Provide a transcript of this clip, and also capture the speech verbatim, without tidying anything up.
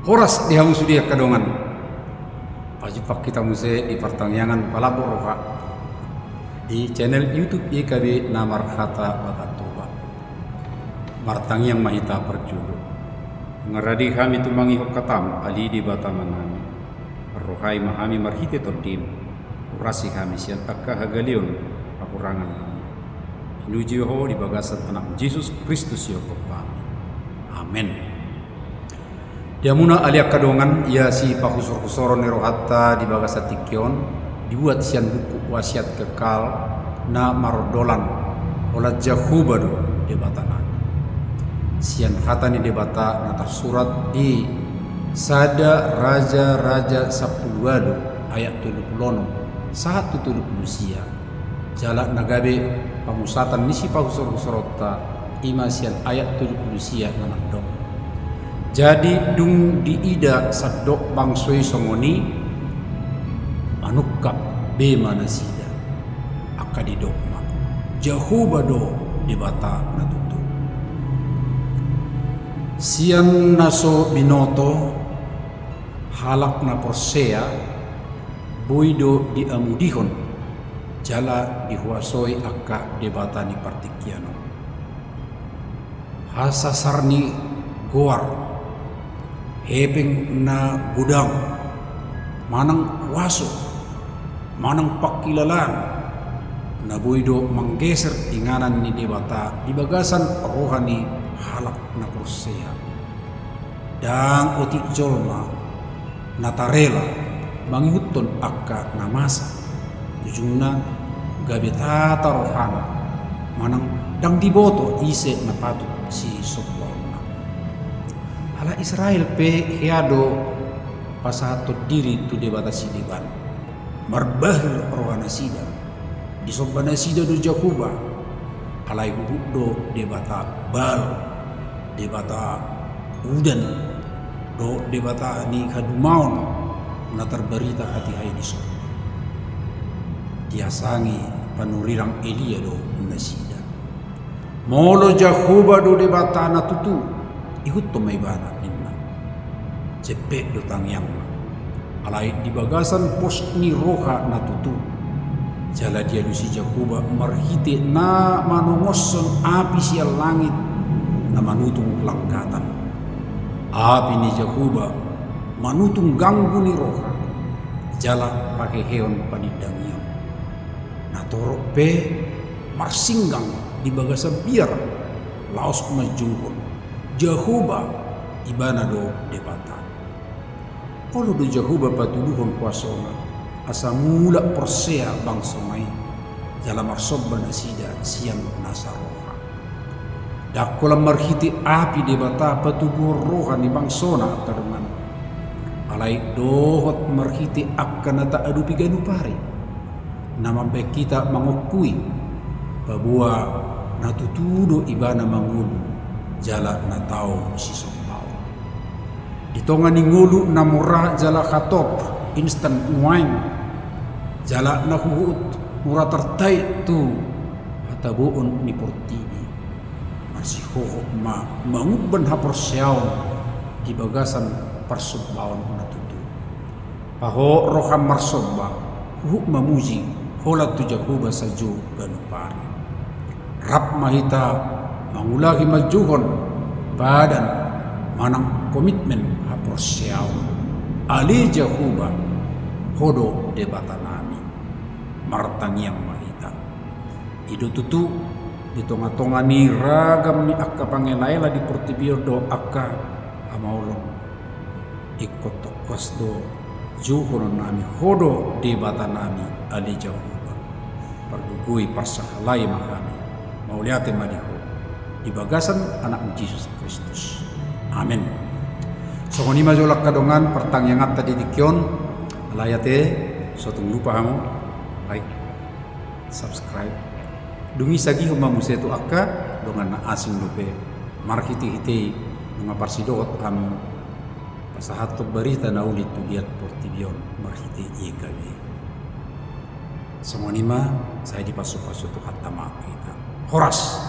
Horas di hamu sude angka dongan. Pajumpang hita muse di partangiangan Palambok Roha di channel YouTube Y K B na marhata Batak Toba. Martangiang ma hita parjolo. Nunga rade hami tumangihon hataM, ale Debata Amanami. Parrohai ma hami marhite TondiM. Urasi hami sian angka hagaleon, hahurangan nami. Pinuji Ho di bagasan AnakMu Jesus Kristus, ihophop hami. Amen. Di hamuna ale angka dongan, ia sipahusorhusoron ni rohanta di bagasan tingki on, dibuat sian buku Wasiat Kekal na marondolan, holan Jahowa do Debata nami. Sian hata ni Debata na tarsurat di Sada Raja-raja sampulu ualu ayat tolu pulu onom sahat tu tolu pulu sia. Jala na gabe pamusatan ni sipahusorhusoronta i ma sian ayat tolu pulu sia na mandok: Jadi dung diida sandok bangso i songon i, manungkap be ma nasida, angka didok ma: Jahowa do Debata na tutu. Sian na so binoto, halak na porsea boi do diamudihon jala dihuasoi angka debata ni partingkian on. Hasasar ni goar, hepeng na godang, manang kuaso, manang pangkilalaan, na boi do manggeser inganan ni Debata di bagasan roha ni halak na porsea. Ndang otik jolma na tarela mangihuthon angka na masa. Ujungna, gabe tata rohana, manang ndang diboto ise na patut sisombaonna. Halak Israel pe hea do pasahathon diri tu debatasida i, marbahir rohanasida. Disomba nasida do Jahowa, alai huhut do debata Baal, debata udan, dohot debata ni hadumaon na tarbarita hatiha i disomba. Diasangi panurirang Elia do nasida. Molo Jahowa do Debata na tutu, ihuthon ma ibana, ninna. Jempek do tangiangna. Alai di bagasan pos ni roha na tutu, jala dialusi Jahowa marhite na manongoshon api sian langit na manutung langgatan. Api ni Jahowa manutung ganggu ni roha jala paheheon panindangion. Na torop pe marsinggang di bagasan biar, laos manjouhon: Jahowa, ibana do Debata. Olo do Jahowa patuduhon kuasona, asa mulak porsea bangsona i, jala marsomba nasida sian nasa roha. Ndang holan marhite api Debata patubuhon roha ni bangsona, angka dongan, alai dohot marhite angka na taadopi ganup ari, na mambahen hita mangongkui, paboa na tutu do ibana mangolu jala na tau sisombaon. Di tonga ni ngolu na mura jala hatop, instant wine, jala na huhut mura tartait tu hataboon ni portibi, marsihohot ma mangumban haporseaon di bagasan parsombaon na tutu. Pahot roham marsomba, huhut mamuji holan tu Jahowa sajo ganup ari. Rap ma hita mangulahi manjouhon padan manang komitmen haporseaon: Ale Jahowa, Ho do Debata nami. Martangiang ma hita. I do tutu, di tongatonga ni ragam ni angka pangelaela di portibi on dohot angka hamaolon, ingkon tongkas do jouhonon nami Ho do Debata nami, ale Jahowa. Pargogoi parsahalai ma hami, mauliate ma di Ho, di bagasan AnakMu Jesus Kristus. Amen. Songon i ma jolo angka dongan partangianganta di tingki on. Alai ate, so tung lupa hamu, like, subscribe. Dung i sagihon ma muse tu angka dongan na asing dope, marhitehite i nunga parsidohot hamu pasahathon barita na uli tu liat portibi on marhite Y K B. Songon i ma, sai dipasupasu Tuhanta ma hita. Horas.